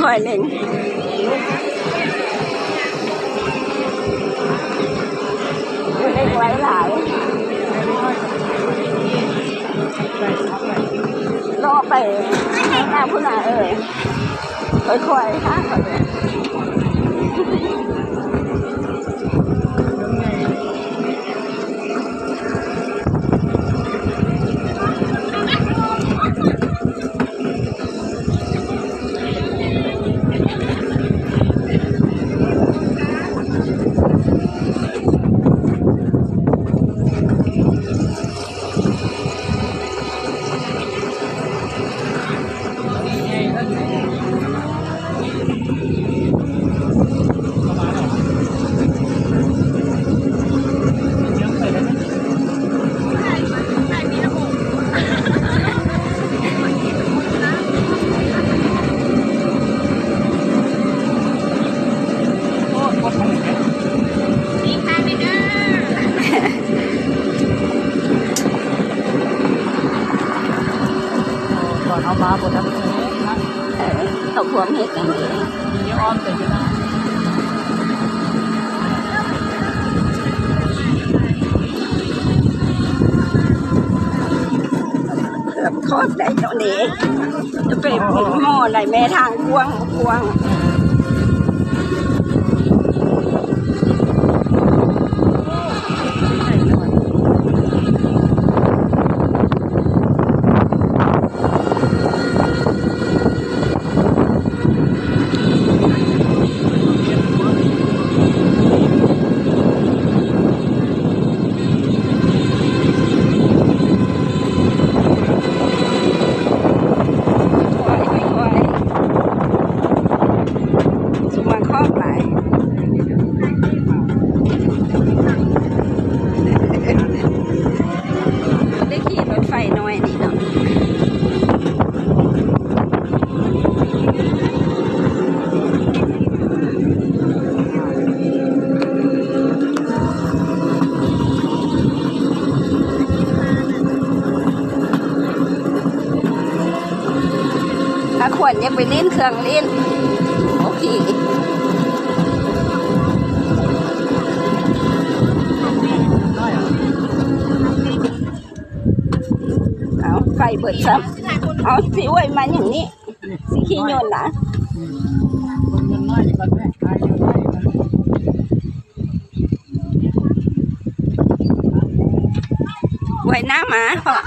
ຄ່ອຍໆເລັ່ງ ເລັກໄວ້ຫຼາຍ ລໍໄປຂ້າງໜ້າພຸ້ນນະ ເອີ ຄ່ອຍໆ ຫາເຂົາ. ຕອນເຮົາມາບໍ່ທັນເຫັນນະ ເອີ ເຂົາພວມເຮັດຫຍັງເດ ມີອ້ອມແຕ່ຢູ່ນະ ເກືອບຂອດໄດ້ເນາະເດ ຈະໄປໝໍ່ໄດ້ແມ່ທາງກວ້າງ ກວ້າງ. ສວນຂອງຫຼາຍ ໄດ້ຂີ່ລົດໄຟນ້ອຍນີ້ເນາະ. ພາຂວັນຢາກໄປຫຼິ້ນເຄື່ອງຫຼິ້ນ ໂອເຄ ເອົາ ໄຟເບິດຊ້ຳ ເອົາ ຊິອວຍມາຫຍັງນີ້ ຊິຂີ່ຍົນນະ ອວຍນ້ຳມາເພາະ